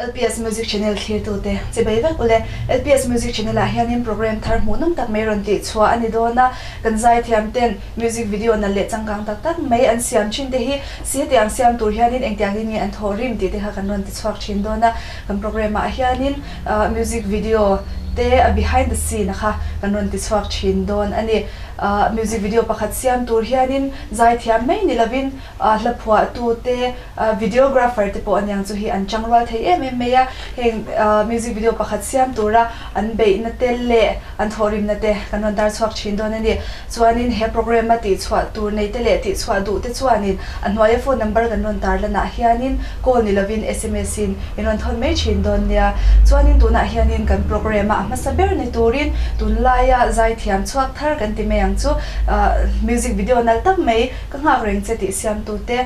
LPS Music Channel thlirtute chibei vek ule. LPS Music Channel ah hianin program thar hmuhnawm tak mai rawn tih chhuah a ni dawn a, kan zaithiam ten music video nalh leh changkang tak tak mai an siam thin te hi si hetiang siam tur hianin engtiangin nge an thawh rim tih te kha kan rawn ti chhuak thin dawn a, kan program ah hianin music video te a behind the scene a kha kan rawn ti chhuak thin dawn a ni. Music video pakhat siam tur hianin zaithiam mai ni lovin hla phuahtu te, Videographer te pawh aniang chu hi an changrual thei em em mai a, heng music video pakhat siam tura an beihna te leh an thawhrimna te kan rawn tar chhuak thin dawn a ni. Chuanin he program a tihchhuah tur nei te leh tihchhuah duh te chuanin a hnuaia phone number kan rawn tar lanah hianin call ni lovin sms in in rawn thawn mai thin dawn nia. Chuanin tunah hianin kan program a a hmasa ber ni turin tunlaia zaithiam chhuak thar kan ti mai ang chu music video nalh tak mai ka nghak reng che tih siamtute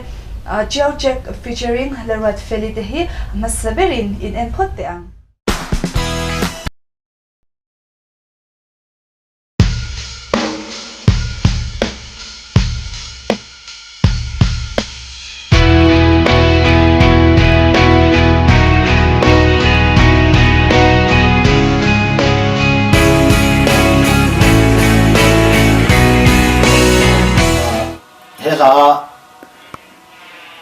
Chiao Check featuring Laruat Feli te hi a hmasa berin in en phawt teh ang. He hla a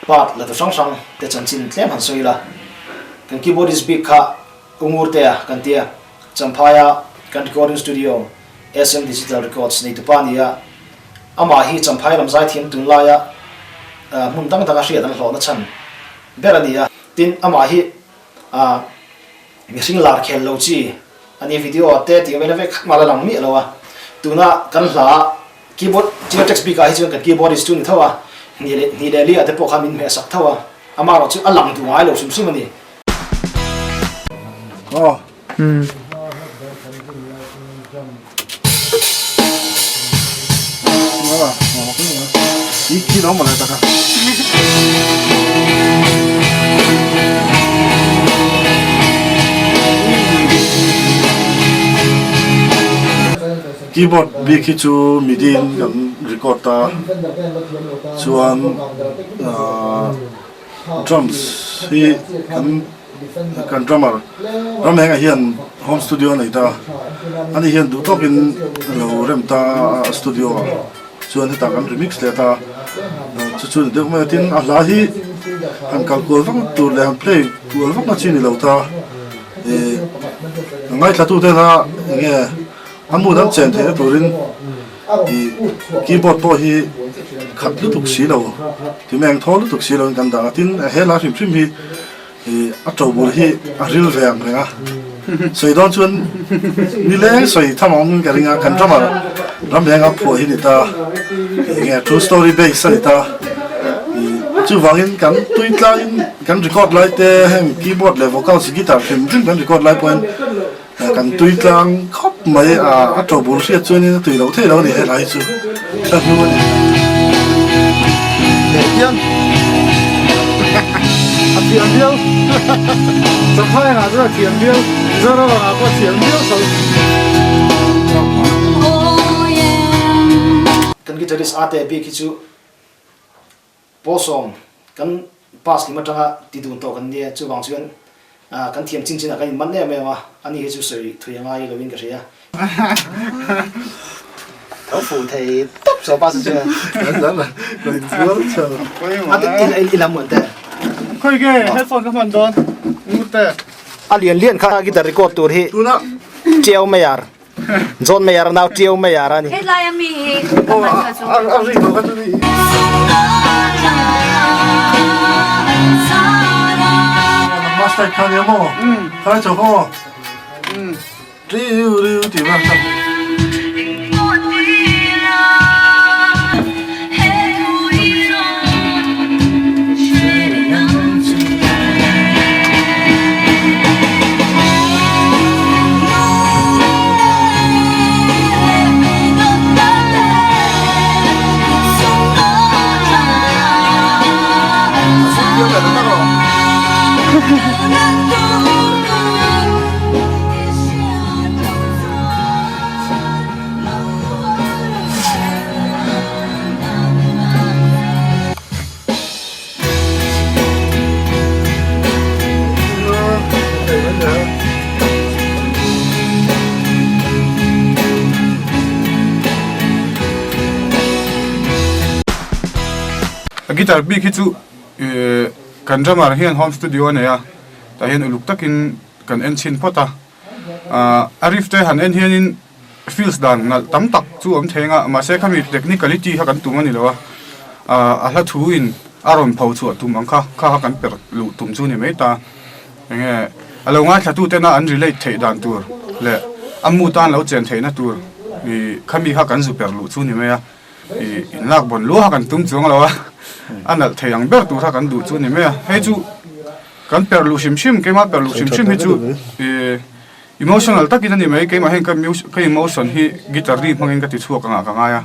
part la tu hrang hrang te chanchin tlem han sawi ila, kan keyboardist bik kha U Ngurtea kan tia, Champhaia kan recording studio SM Digital Records neitupa a ni a, amah hi Champhai lam zaithiam tunlaia hmun dang danga hriat an hlawhna chhan ber a ni a, tin amah hi mihring lar khel lo chi a ni, video te tih vela vek mah la lang miah lo a, tuna kan hla Keyboard Geotex bikah hi chuan kan keyboardist chu ni tho a, hnih leh hnih leh li ah te pawh khan min hmeh sak tho a, amah erawh chu a lang duh ngai lo hrim hrim a ni. Aw. Umm. I khi lo mawle taka. Keyboard bik hi chu midi in kan record ta chuan drums hi kan kan drummer Ramhenga hian home studio a nei ta ani hian duh tawkin a lo rem ta a studio ah chuan hetah kan remix leh ta chu chu ni deuh mai a tin a hla hi han kal kual vak tur leh han play kual vak na chi ni lo ta. Ih ngaithlatute kha enge a hmun an chen theihna turin ih keyboard pawh hi khat lutuk si lo ti meng thaw lutuk si loin kan dah a tin he hla hrim hrim hi ih a to bul hi a ril ve ang reng a sawi dawn chuan nileng sawi tham ang awmin ka ring a kan drummer Ramhenga phuah hi ni ta enge true story base a ni ta ih chuvangin kan tui tlangin. Kan record lai te heng keyboard leh vocals guitar hrim hrim kan record lai pawhin kan tui tlang khawp mai a a to bul hriat chuanin a tui loh theih lo a ni helai hi chu hla hnu a ni. Leh hian a thiam viau Champhai ah chuan a thiam viau Mizoram ah pawh a thiam viau tho. Kan guitarist Ate bik hi chu Pawlsawm kan pass lim atanga ti dun tawh kan nia, chuvang chuan kan thiam chin chinah kan inman em em a, ani hi chu sawi thui a ngai lovin ka hria. Tho fuh thei tawp chu a pass chu. I lam muan teh. Khawi nge headphone ka hman dawn ngut teh. A lian lian kha guitar record tur hi Tiau Mayar. John Mayer nau Tio Mayer a ni. Hetlai a mi hi ka hman kha chu. A ri ko kha chu ni. Master kha ni mo. Kha cho ko. Riu riu ti ma. A guitar bik hi chu kan drummer hian home studio a nei a, tah hian uluk takin kan en chhin phawt a. A riff te han en hianin feels dan nalh tam tak chu awm thei anga, mahse khami technicality kha kan tum a ni lo a, a hla thu in a rawn pho chhuah tum ang kha kha kha kan perh luh tum chu ni mai ta. Enge a lo ngaithla tu tena an relate theih dan tur leh a mu tan lo chen theihna tur ih khami kha kan zu perh luh chu ni mai a, ih inlak bawn luaha kan tum chuang lo a, a nalh thei ang ber tur kha kan duh chu ni mai a, hei chu kan perh luh hrim hrim keimah perh luh hrim hrim hi chu ih Emotional takin a ni mai, keimah hian ka ka emotion hi guitar ri hmangin ka ti chhuak angah ka ngai a.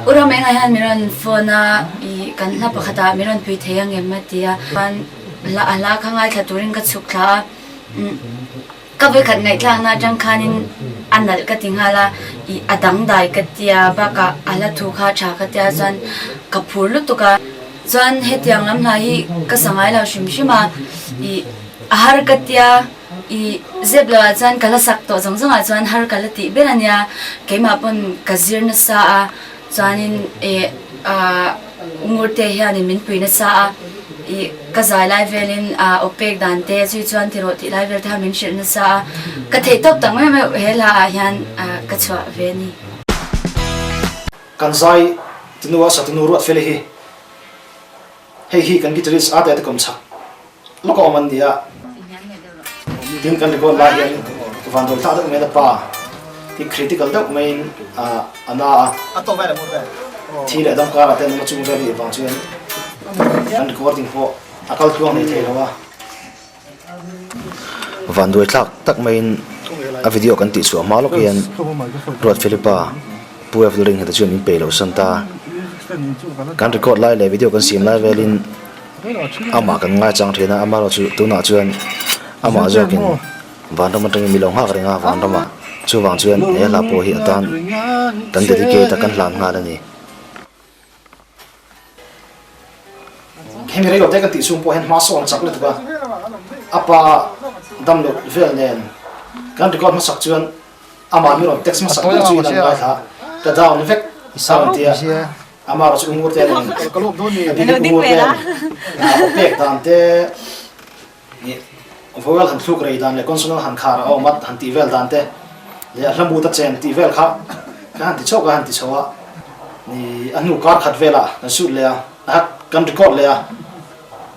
U Ramenga hian min rawn phone a, i kan hla pakhatah min rawn pui thei angem a ti a, chuan a hla kha ngaithla turin ka chhuk thla a. Ka vawikhat ngaihthlakna atang khanin a nalh ka ti nghal a, ih a dangdai ka tia bakah a hla thu kha tha ka tia chuan ka phur lutuk a. Chuan hetiang lam hla hi ka sa ngai lo hrim hrim a, ih a har ka tia, ih zep lo ah chuan ka la sak tawh zawng zawng ah chuan har ka la tih ber a nia, keimah pawn ka zir nasa a, Chuanin ih ah Ngurte hianin min pui nasa a, ih ka zai lai velin ah aw pek dan te zui chuan ti rawh tih lai vel te kha min hrilh nasa a, ka theih tawp tak mai mai he hla ah hian ah ka chhuah ve a ni. Kan zai tunu a satunu ruat fel hi hei hi kan guitarist a te kawm chak lawk a awm an ni a, tin kan record lai hian vandawi thlak deuh maiin a pa hi critical deuh maiin a na a, thi leh dam karah te an awm a chung vel hi vang chuan kan recording pawh a kal tluang nei thei lo a. Vanduai thlak tak maiin a video kan tih chhuah hma lawk hian Ruat Philipa Pu Evelyn heta chuan min pe loh san ta. Kan record lai leh video kan siam lai velin amah kan ngaichang thin a, amaherawhchu tunah chuan amah zawkin vanram atangin min lo nghak reng a, vanramah chuvang chuan he hla pawh hi atan kan dedicate a kan hlan nghal a ni. Hemi reilo te kan tih chhung pawh hian hma sawn a chak lutuk a, a pa dam loh vel nen kan record hmasak chuan amah mi rawn text hmasak ber chu in an ngaithla ka down vek a rawn ti a, amah erawh chu Ungurte nen a bikin Ungurte nen aw pek dan te Ih, vowel han thluk rei dan leh consonant han khar a awm a han tih vel dan te leh a hlamu ta chen tih vel kha ka han ti chauh ka han ti chho a, ni a hnu kar khat velah kan shoot leh a, a kan record leh a,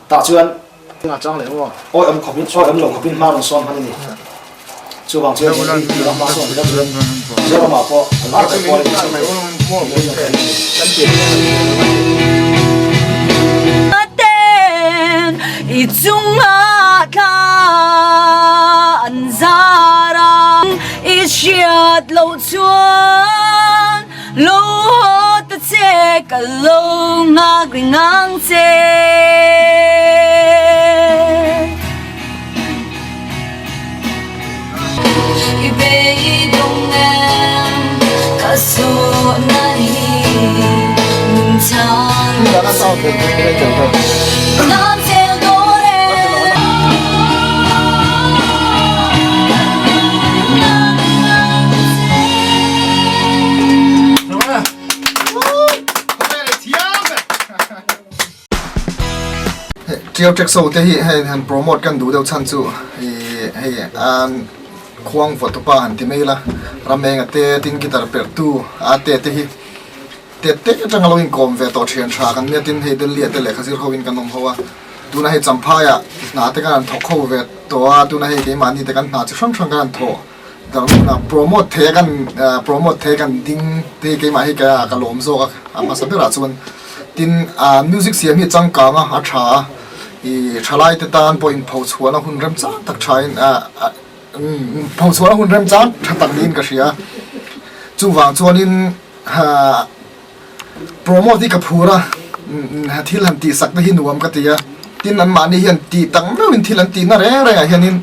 tah chuan awi awm khawpin awi awm lo khawpin hma rawn sawn hman a ni. Chuvang chuan he mi tih a hma sawn hlek chuan Mizoramah pawh a lar ber pawl a ni chho thei. Ten i chunga thla an zar a, i hriat loh chuan lo haw ta che ka lo nghak reng ang che. I beidawng em ka zawhna hi min chhang che Nam zel dawn em Trio Track Show te hi hei han promote kan duh deuh chhan chu ih hei an khuang vawtupa han ti mai ila Ramenga te tin guitar perh tu a te te hi te te atanga lo inkawm ve tawh thian tha kan nia tin hei Delhi ah te lehkha zir ho in kan awm ho a tuna hei Champhai ah hna te kan han thawk ho ve tawh a tuna hei keimahni te kan hna chi hrang hrang kan han thawh darhmunah promote thei a kan promote thei a kan ding te hi keimah hi ka ka lawm zawk a a hmasa berah chuan tin ah music siam hi a changkang a a tha a ih thalai te tan pawh inpho chhuahna hun remchang tak tha in ah pho chhuahna hun remchang tha tak niin ka hria chuvang chuanin ha promote hi ka phur a thil han tih sak te hi nuam ka ti a tin anmahni hian tih tak meuhin thil an tihna reng rengah hianin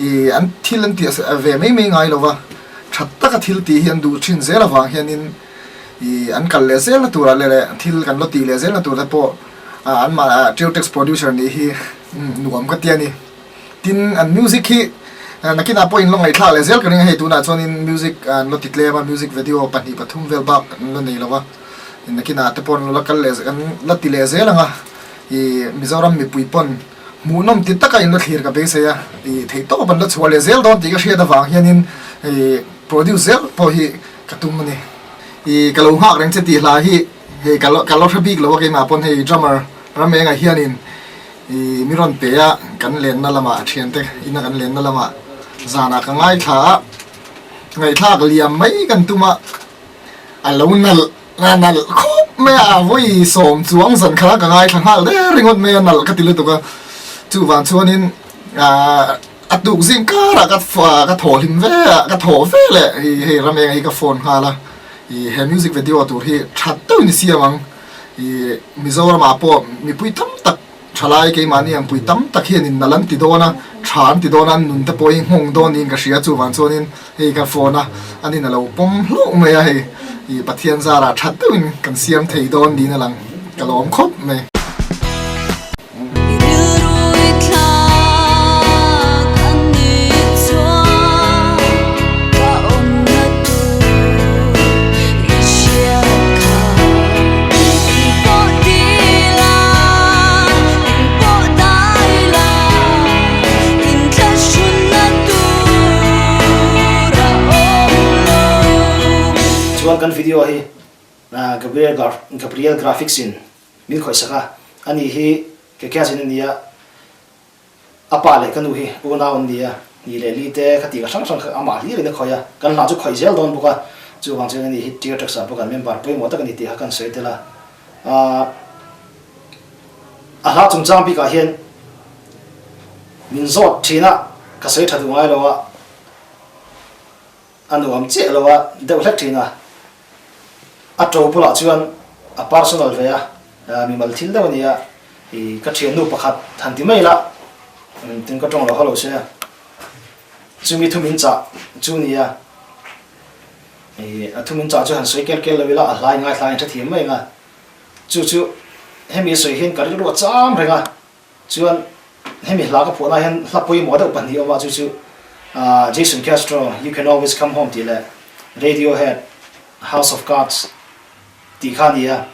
ih an thil an tih ve mai mai ngai lo va tha taka thil tih hi an duh thin zel avang hianin ih an kal leh zelna turah leh leh thil kan la tih leh zelna tur te pawh. An mah Trio Tex producer nih hi nuam ka ti a ni. Tin, an music hi nakinah pawh in lo ngaihthlak leh zel ka ring a, hei tunah chuanin music an lo ti tlem a, music video pahnih pathum vel bak an la nei lo a, nakinah te pawh an lo la kal leh an la ti leh zel ang a, ih Mizoram mipui pawn hmuhnawm ti taka in la thlir ka beisei a, ih theihtawp an la chhuah leh zel dawn tih ka hriat avang hianin ih produce zel pawh hi ka tum a ni. Ih ka lo nghak reng che tih hla hi hei ka ka lo hre bik lo a keimah pawn hei drummer Ramenga hianin I mi rawn pe a, kan lenna lamah a thiante ina kan lenna lamah zanah ka ngaithla a, ngaihthlak liam mai kan tum a, a lo nalh a nalh khawp mai a, a vawi sawm chuang zan kha ka ngaithla nghal der ringawt mai a, nalh ka ti lutuk a, chuvang chuanin aah a tuk zing karah ka ka thaw hlim ve a, ka thaw ve leh hei Ramenga hi ka phone nghal a, i he music video tur hi that deuhin i siam ang. I Mizoramah pawh mipui tam tak thalai keimahni ang pui tam tak hian in nalh an ti dawn a, tha an ti dawn a, an nun te pawh hi nghawng dawn niin ka hria chuvang chuanin hei ka phone a an in a lo pawm hlauh mai a hei i Pathian zarah that deuhin kan siam thei dawn niin a lang ka lawm khawp mai. Chuan kan video hi Gabriel Gabriel Graphics in Min khawihsak a, ani hi ka cousin a nia, a pa leh ka nu hi unau an nia, ni leh li te kha tih ka hrang hrang kha amah hlir in a khawih a, kan hla chu khawih zel dawn bawk a, chuvang chuan ani hi Tier Tax ah pawh kan member pawimawh tak a ni tih kha kan sawi tel a, aah a hla chungchang bikah hian min zawt thin a, ka sawi tha duh ngai lo a, A nuam chiah lo a deuh hlek thin a, a to bulah chuan a personal ve a, mimal thil deuh a ni a, ih ka thiannu pakhat han ti mai la, tin ka tawng lo haw lo se, chumi thu min chah chu ni a, ih a thu min chah chu han sawi kel kel lo ila a hlai ngaithla in hrethiam mai ang a, chu chu hemi a sawi hian ka rilru a cham reng a. Chuan hemi hla ka phuahna hian hla pawimawh deuh pahnih awm a, chu chu Jason Castro, You Can Always Come Home tih leh Radiohead, House of Cards tih kha a ni a.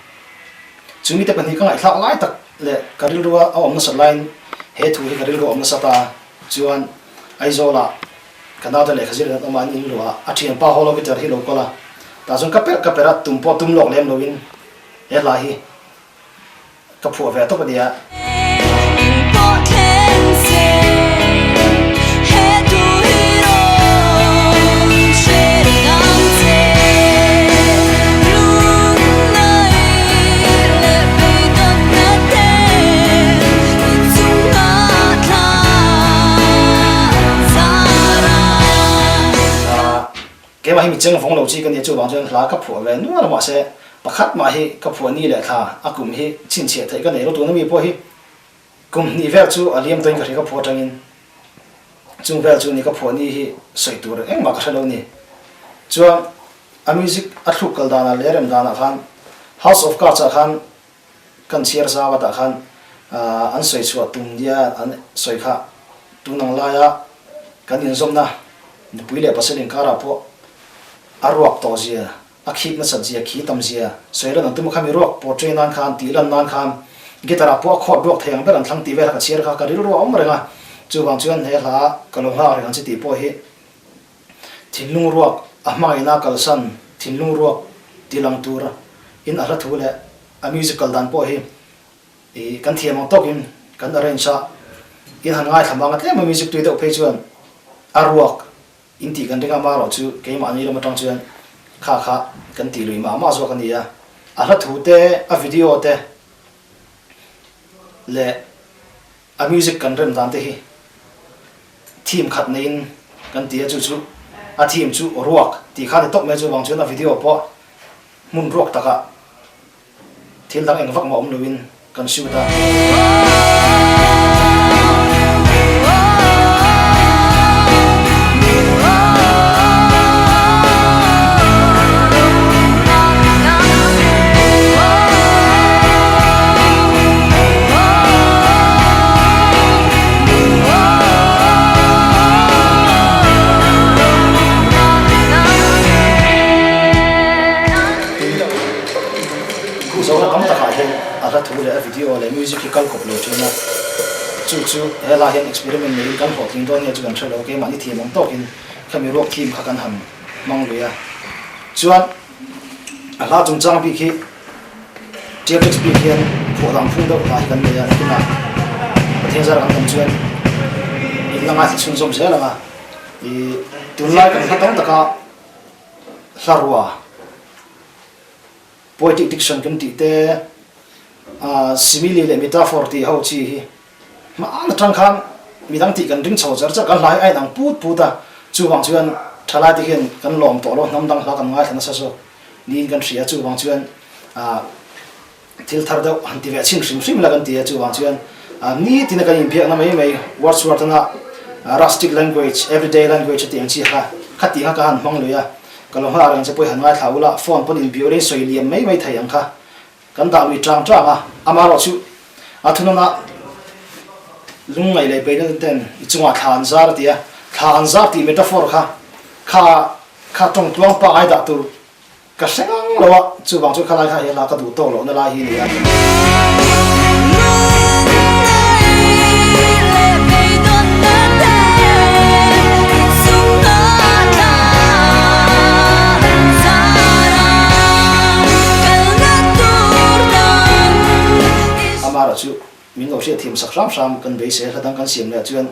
Chu mite pahnih ka ngaihthlak lai tak leh ka rilrua a awm nasat laiin he thu hi ka rilru a awm nasa ta. Chuan Aizawlah ka naute lehkha zir an awm a, an inluah a, a thianpa Holo guitar hi lo kawl a, tah chuan ka perh ka perh a, tum pawh tum lawk lem loin he hla hi Ka phuah ve tawp a nia. Keimah hi mi cheng vawng lo chi ka nia chuvang chuan hla ka phuah ve nual a mahse Pakhat mah hi ka phuah ni leh thla a kum hi chhinchhiah theih ka nei lo tuna mi pawh hi kum hnih vel chu a liam tawhin ka hria ka phuah atangin chung vel chu ni ka phuah ni hi sawi tur engmah ka hre lo ni. Chuan a music a thluk kal danah leh rem danah khan House of Cards ah khan kan chhiar zau a tah khan an sawi chhuah tum nia an sawi kha tun ang laia kan inzawmna nupui leh pasal inkarah pawh a ruak tawh zia A khip nasat zia, khi tam zia, sawi lan an tum a kha mi ruak portray nan khan, tih lan nan khan guitar ah pawh a chord ruak thei ang ber an thlang tih vel kha ka chhiar kha ka rilru a awm reng a, chuvang chuan he hla ka lo nghak reng ang chi tih pawh hi thinlung ruak a hmangaihna kalsan thinlung ruak ti lang tur in a hla thu leh a music kal dan pawh hi ih kan thiam ang tawkin kan arrange a, in han ngaithla mang a tlem a music tui deuh phei chuan a ruak In tih kan ring a, marawh chu keimahni lam atang chuan kha kha kan tih lui mah mah zawk a ni a. A hla thu te, a video te leh a music kan rem dan te hi theme khat neiin kan ti a, chu chu a theme chu ruak tih kha a ni tawp mai chuvang chuan a video pawh hmun ruak takah Thil dang eng vak mah awm loin kan shoot a. video leh music hi kal kawp lo thin a, chu chu he hla hian experiment neiin kan hlawhtling dawn nge chu kan hre lo, keimahni thiam ang tawkin khami ruak theme kha kan han hmang lui a. Chuan a hla chungchang bik hi TFX bik hian phuah dang phung deuh hla hi kan nei a, nakinah Pathian zar kan tam chuan in la ngaithla chhunzawm zel ang a, ih tunlai kan hla tam taka hla rua. Poetic diction kan tih te, simile leh metaphor tih ho chi hi hmaan atang khan midang tih kan ring chho char char, kan hla hi a inang put put a, chuvang chuan thalai te hian kan lawm tawh lo, hnam dang hla kan ngaithla nasa zawk niin kan hria, chuvang chuan Thil thar deuh han ti ve chhin hrim hrim la kan ti a, chuvang chuan nitin a kan inbiakna mai mai Wordsworth ana rustic language, everyday language a tih ang chi kha kha tih kha ka han hmang lui a, ka lo nghah reng che pawh i han ngaithla ula, phone pawn inbiak ula in sawi liam mai mai thei ang kha kan dah lui tang tang a, amaherawh chu a thunawna lungngaih leh beihna ten i chungah thla an zar a ti a, thla an zar tih metaphor kha kha kha tawng tluang pangai dah tur Ka hre ngang lo a, chuvang chu khalai kha he hla ka duh tawk lohna lai hi a ni a. Amara chu min lo hriatthiam sak hram hram kan beisei a, hla dang kan siam leh ah chuan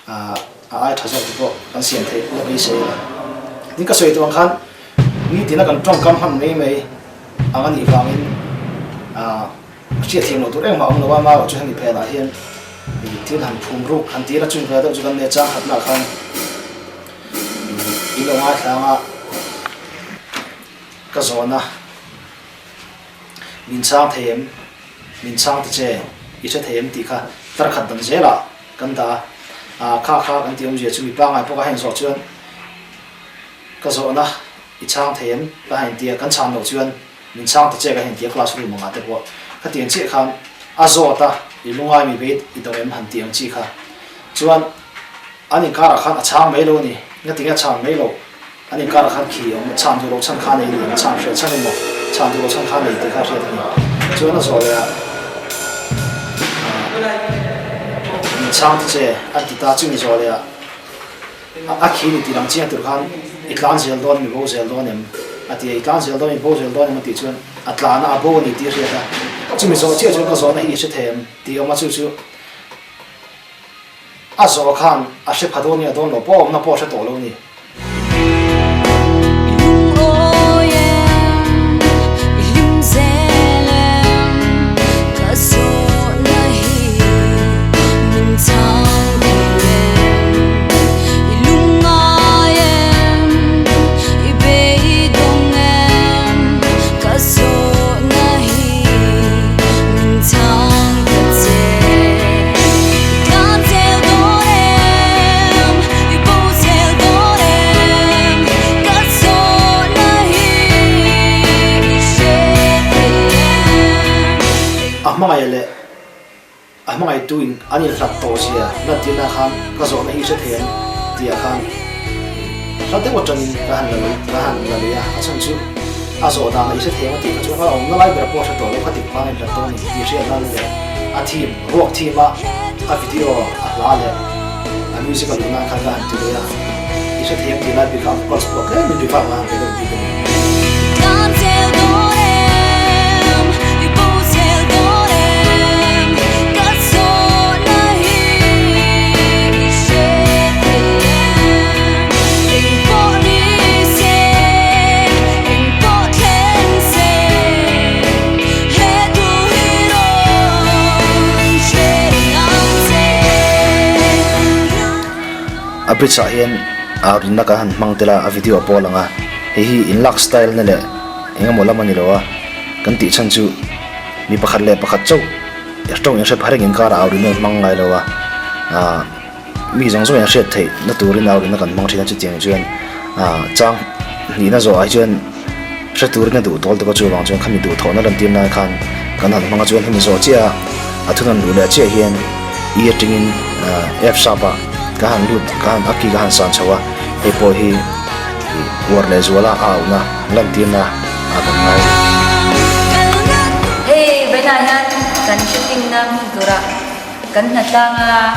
a ai tha zawk te pawh kan siam theih la beisei a. Tin ka sawi tawh ang khan nitina kan tawngkam hman mai mai ang a nih vangin hriatthiam loh tur engmah a awm lo a, amaherawh chu hemi phenah hian thil han phum ruk han tir a chung ve deuh chu kan nia chang khatnaah khan in lo ngaithla ang a ka zawn a. Min chhang thei em? Min chhang ta che, i hre thei em tih kha tar khat dang zelah kan dah a, kha kha kan tih awmzia chu mipa ngai pawh ka hen zawh chuan ka zawhna i chhang thei em ka hen tia kan chhan loh chuan min chhang ta che ka hen tia class room angah te pawh khatiang chiah khan a zawt a i lungai mi beit i dawng em han tih ang chi kha chuan an inkarah khan a chhang mai lo a ni, ngatinge a chhan mai loh. An inkarah khan khi awm, chhan duh loh chhan kha nei ni, chhan hriat chhan emaw, chhan duh loh chhan kha nei tih kha hriat a ni. Chuan a zawh leh ah min chhang ta che an ti ta, chumi zawh leh ah a khi ni tih lang chiang tur khan i tlan zel dawn em, i bo zel dawn em a ti a, i tlan zel dawn em, i bo zel dawn em a tih chuan a tlan a, a bo a ni tih a hriat a, chumi zawh chiah chuan ka zawhna hi i hre thei em tih a awm a, chu chu A zawh khan a hre pha dawn nge a dawn lo pawh a awmna pawh a hre tawh lo a ni. A hmangaih leh a hmangaihtu in an inhlat tawh zia lantirna khan ka zawhna hi hre thei ang tih ah khan hla deuh atangin ka han la lui ka han la lui a, a chhan chu a zawh danah i hre thei ang a tih kha chuan a awmna lai ber pawh a hre tawh lo kha dik hmang a inhlat tawh a ni tih hriat nan leh a theme ruak theme a a video a hla leh a music a luh nan khan ka han ti lui a, i hre thei ang tih lai bik kha a vocals pawh tlemin reverb a han pe deuh bik a ni. A bridge ah hian aa rinna kan han hmang tel a a video pawh a lang a hei hi in lak style na leh eng emaw lam a ni lo a kan tih chhan chu mi pakhat leh pakhat chauh tawng in hre pha reng in kar ah au rinna an hmang ngai lo a aaa. Mi zawng zawng in a hriat theih na turin au rinna kan hmang thin a chutiang chuan ah chang hnihna zawh ah hi chuan hre turin a duh tawl tuk a chuvang chuan khami duhthawhna lan tir nan khan kan han hmang a chuan hemi zawh chiah a a thunawn luh leh chiah hian e atangin ah F sharp ah ka han lut ka han a key ka han san chho a hei pawh hi ih uar leh zuala a auhna lan tirna ah kan ngai. Hei vawiinah hian. kan shooting na hmun turah kan hna tlang a.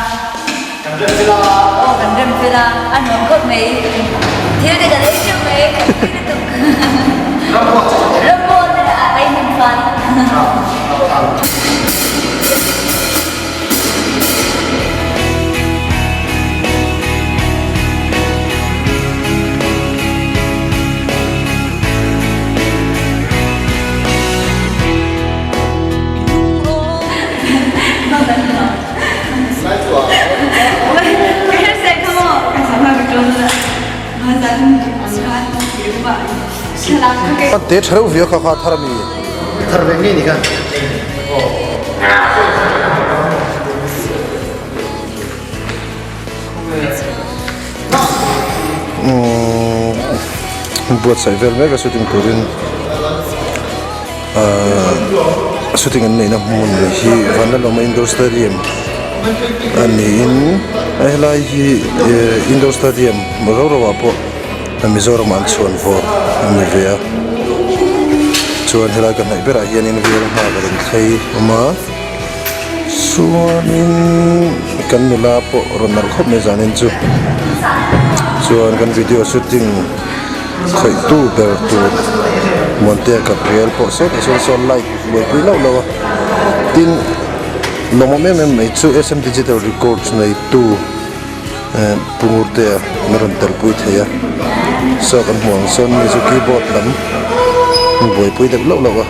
Kan rem fel a. Aw kan rem fel a, a nuam khawp mai. Thil te kan ei teuh mai, kan pui lutuk. Rambuak che che. Rambuak te a ei hnim fan. Te tha reuh viau kha kha thar ami. Thar ve ngei ni kha. Umm buatsaih vel mek a shooting turin ahh shooting an neihna hmun hi Vanlalawma indoor stadium a niin a helai hi indoor stadium ro ro ah pawh Mizoram ah an chhuan vawr a ni ve a chuan helai ka hnaih berah hianin vel nghak a rawn thlei awm a. Chuanin kan nula pawh rawn nalh khawp mai zanin chu chuan kan video shooting khawih tu ber tur Muantea Gabriel pawh sawtah sawn sawn light buaipui lauh lauh a tin lawmawm em em mai chu S M digital records neitu eh Pu Ngurtea an rawn telpui thei a saw kan hmuh ang sawn mi chu keyboard lam buaipui deuh lauh lauh a.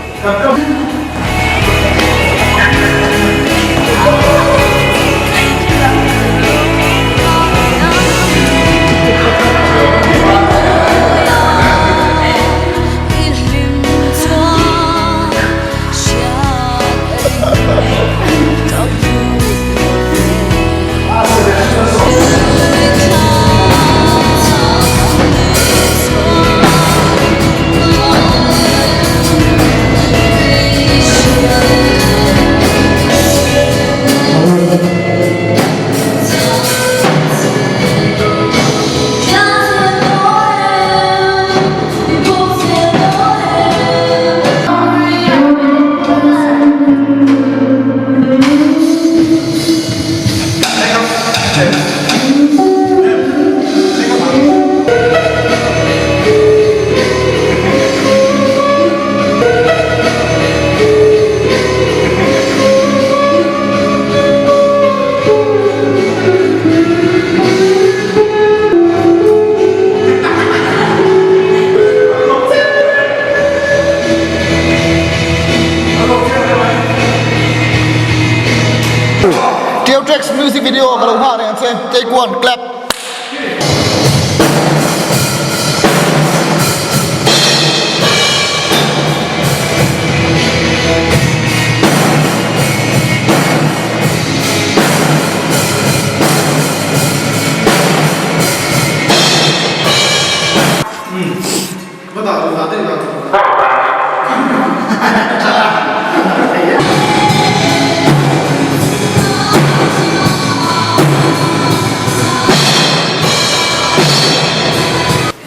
Tio Tracks music video ka lo nghah reng ang che take one clap.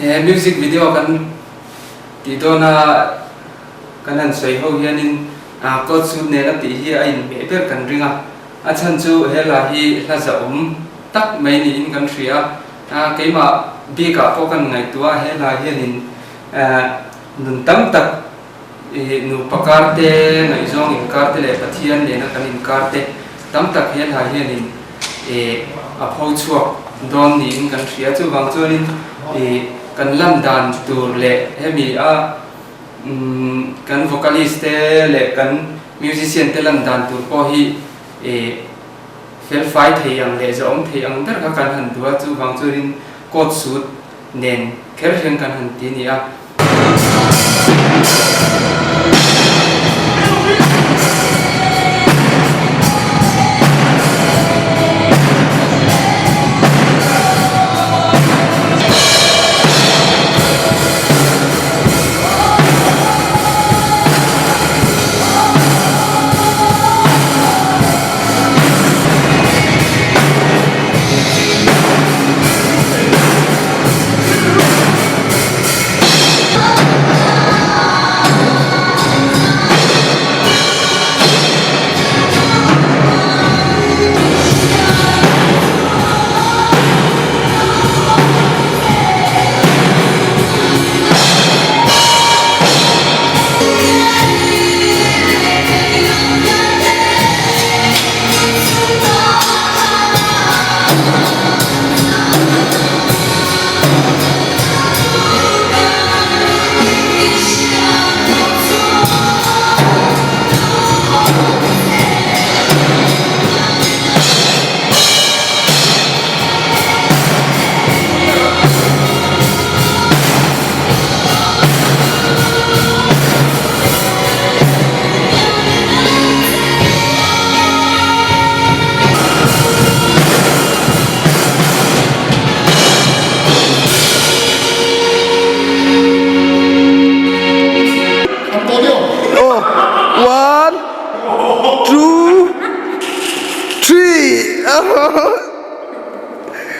He music video kan tih dawna kan han sawi ho hianin coat suit nena tih hi a inhmeh ber kan ring a, a chhan chu he hla hi hla zahawm tak mai niin kan hria a, keimah bikah pawh kan ngaihtuah a he hla hianin Nun tam tak i nupa kar te, ngaihzawng inkar te leh Pathian nena kan inkar te tam tak he hla hianin i a pho chhuak dawn niin kan hria. Chuvang chuanin i kan lan dan tur leh hemi a kan vocalist te leh kan musician te lan dan tur pawh hi i felfai thei ang leh zahawm thei ang ber kha kan han duh a. Chuvang chuanin coat suit nen kher hian kan han ti a ni a.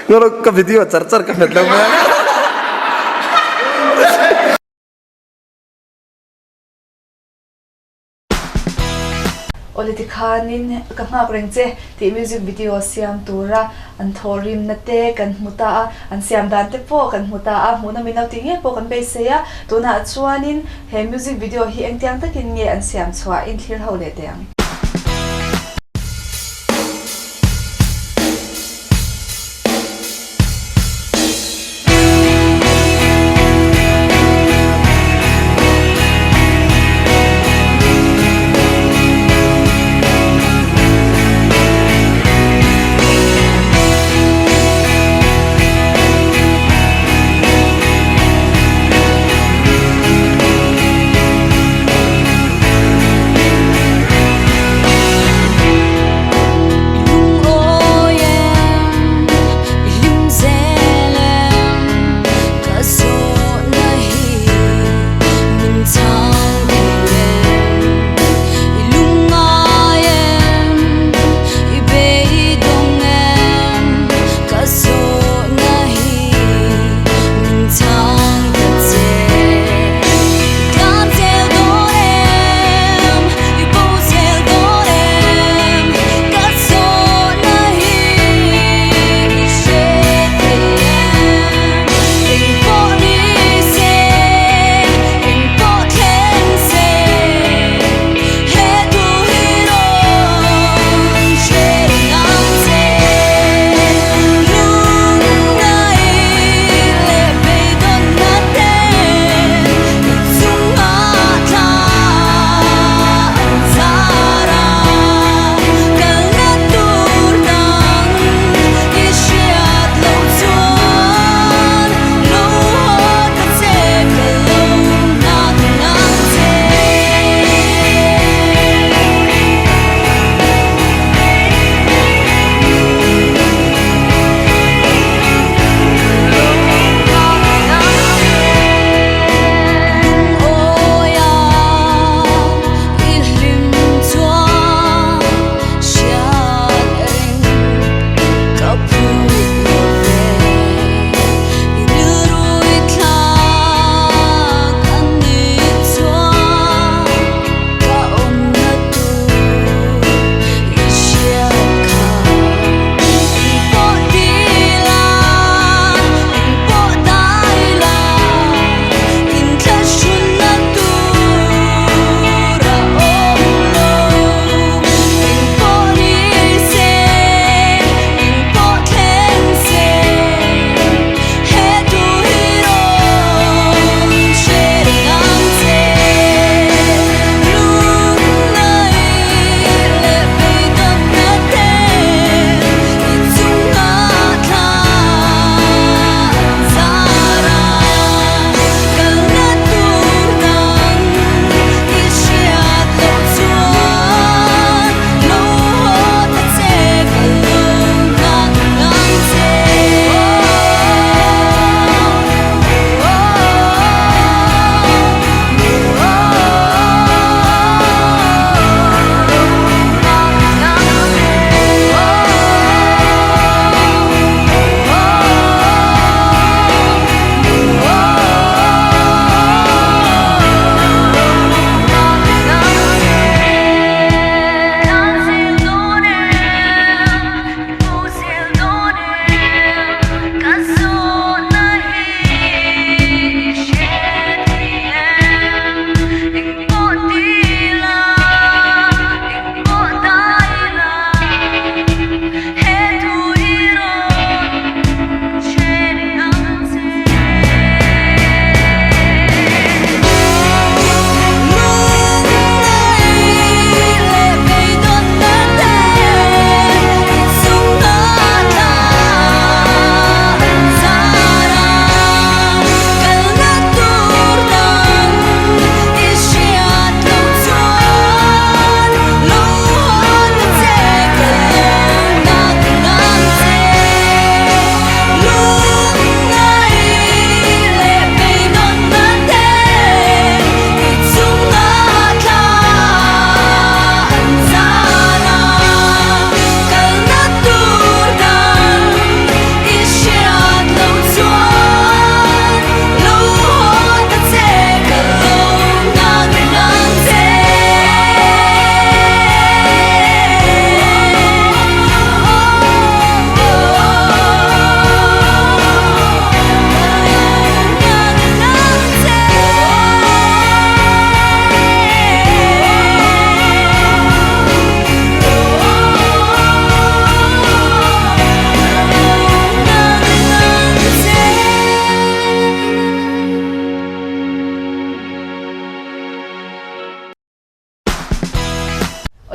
Ngawr ka video char char ka hmet lo mai a. Awle tikhanin ka nghak reng che tih music video siam tura an thawhrimna te kan hmu ta a, an siam dan te pawh kan hmu ta a, hmuhna min lo tih ngei pawh kan beisei a, tunah chuanin he music video hi engtiang takin nge an siam chhuah in thlir ho leh teh ang.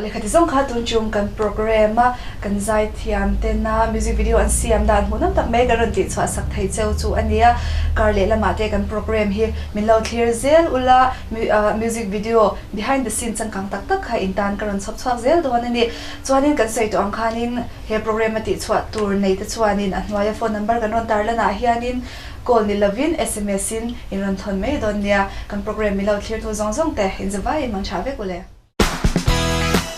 Awle khati zawng kha tun chung kan program a kan zaithiam tena music video an siam dan hmuhnawm tak mai kan rawn tih chhuah sak thei cheu chu a nia. Kar leh lamah te kan program hi min lo thlir zel ula music video behind the scene changkang tak tak kha in tan ka rawn chhawp chhuak zel dawn a ni. Chuanin kan sawi tawh ang khanin he program a tih chhuah tur nei te chuanin a hnuaia phone number kan rawn tar lanah hianin call ni lovin sms in in rawn thawn mai dawn nia. Kan program min lo thlir tu zawng zawng te in zavai in mang tha vek ule.